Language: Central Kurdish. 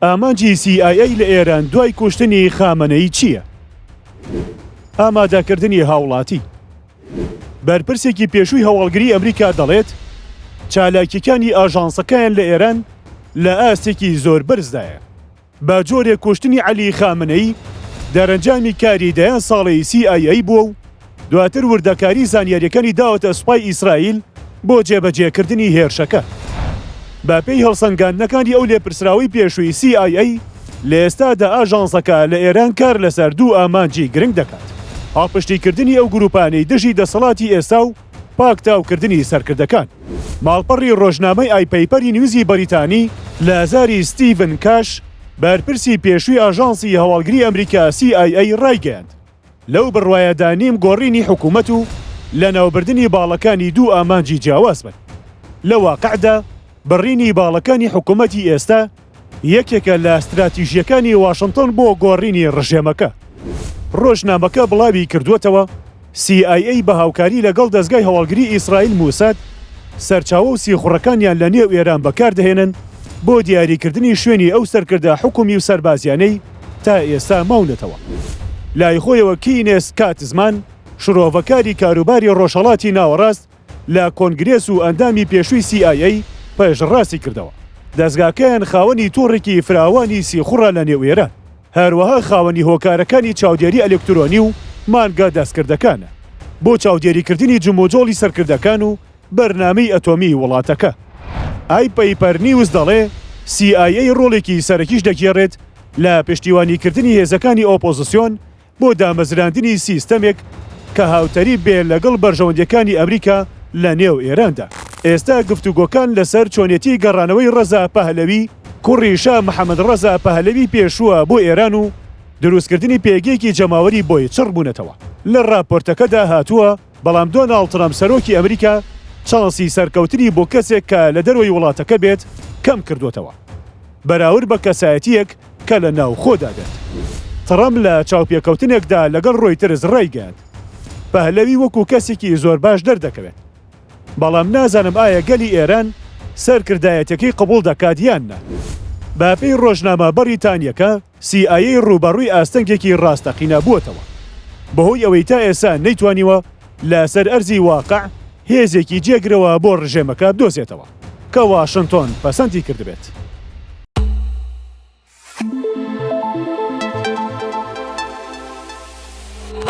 ئامانجی سی ئای ئەی لە ئێران دوای کوشتنی خامەنەیی چییە؟ ئامادەکردنی هاوڵاتی. بەرپرسێکی پێشووی هەواڵگری ئەمریکا دەڵێت، چالاکییەکانی ئاژانسەکەیان لە ئێران لە ئاستێکی زۆر بەرزدایە. بە جۆرێک کوشتنی عەلی خامنەیی دەرەنجامی کاری دەیان ساڵەی سی ئای ئەی بووە و دواتر وردەکاری زانیارییەکانی داوەتە سوپای ئیسرائیل بۆ جێبەجێکردنی هێرشەکە. بەپێی هەڵسەنگاندنەکانی ئەو لێپرسراوەی پێشووی سی ئای ئەی، لە ئێستادا ئاژانسەکە لە ئێران کار لەسەر دوو ئامانجی گرنگ دەکات، پاڵپشتیکردنی ئەو گرووپانەی دژی دەسەڵاتی ئێستا و پاکتاوکردنی سەرکردەکان. ماڵپەڕی ڕۆژنامەی ئای پەیپەری نیوزی بەریتانی لە زاری ستیڤن کاش، بەرپرسی پێشووی ئاژانسی هەواڵگری ئەمریکا سی ئای ئەی ڕایگەیاند، لەو بڕوایەدا نیم گۆڕینی حکوومەت و لەناوبردنی باڵەکانی دوو ئامانجی جیاواز بن. لە واقعدا بڕینی باڵەکانی حکوومەتی ئێستا یەکێکە لە ستراتیژییەکانی واشنتۆن بۆ گۆڕینی ڕژێمەکە. ڕۆژنامەکە بڵاوی کردووەتەوە، سی ئای ئەی بە هاوکاری لەگەڵ دەزگای هەواڵگری ئیسرائیل موساد، سەرچاوە و سیخوڕەکانیان لە نێو ئێران بەکاردەهێنن بۆ دیاریکردنی شوێنی ئەو سەرکردە حکومی و سەربازیانەی تا ئێستا ماونەتەوە. لای خۆیەوە کینێس کاتزمان، شرۆڤەکاری کاروباری ڕۆژهەڵاتی ناوەڕاست لە کۆنگرێس و ئەندامی پێشووی سی ئای ئەی پشتڕاستی کردەوە، دەزگاکەیان خاوەنی تۆڕێکی فراوانی سیخوڕە لە نێو ئێران، هەروەها خاوەنی هۆکارەکانی چاودێری ئەلکترۆنی و مانگە دەستکردەکانە بۆ چاودێریکردنی جموجۆڵی سەرکردەکان و بەرنامەی ئەتۆمی وڵاتەکە. ئای پەیپەر نیوز دەڵێ، سی ئای ئەی ڕۆڵێکی سەرەکیش دەگێڕێت لە پشتیوانیکردنی هێزەکانی ئۆپۆزسیۆن بۆ دامەزراندنی سیستەمێک کە هاوتەریب بێ لەگەڵ بەرژەوەندیەکانی ئەمریکا لە نێو ئێراندا. ئێستا گفتوگۆکان لەسەر چۆنێتی گەڕانەوەی ڕەزا پەهلەوی کوڕی شا محەمەد ڕەزا پەهلەوی پێشووە بۆ ئێران و دروستکردنی پێگەیەکی جەماوەری بۆی چڕ بوونەتەوە. لە ڕاپۆرتەکەدا هاتووە، بەڵام دۆناڵد ترەمپ سەرۆکی ئەمریکا چانسی سەرکەوتنی بۆ کەسێک کە لە دەرەوەی وڵاتەکە بێت کەم کردووەتەوە بەراورد بە کەسایەتییەک کە لە ناوخۆدا بێت. ترەمپ لە چاوپێکەوتنێکدا لەگەڵ ڕۆیتەرز ڕایگەیاند، پەهلەوی وەکو کەسێکی زۆر باش دەردەکەوێت، بەڵام نازانم ئایا گەلی ئێران سەرکردایەتیەکەی قبوڵ دەکات یان نا. بەپێی ڕۆژنامە بەڕیتانییەکە، سی ئای ئەی ڕووبەڕووی ئاستەنگێکی ڕاستەقینە بووەتەوە، بەهۆی ئەوەی تا ئێستا نەیتوانیوە لەسەر ئەرزی واقع هێزێکی جێگرەوە بۆ ڕژێمەکە بدۆزێتەوە کە واشنتۆن پەسەندی کردبێت.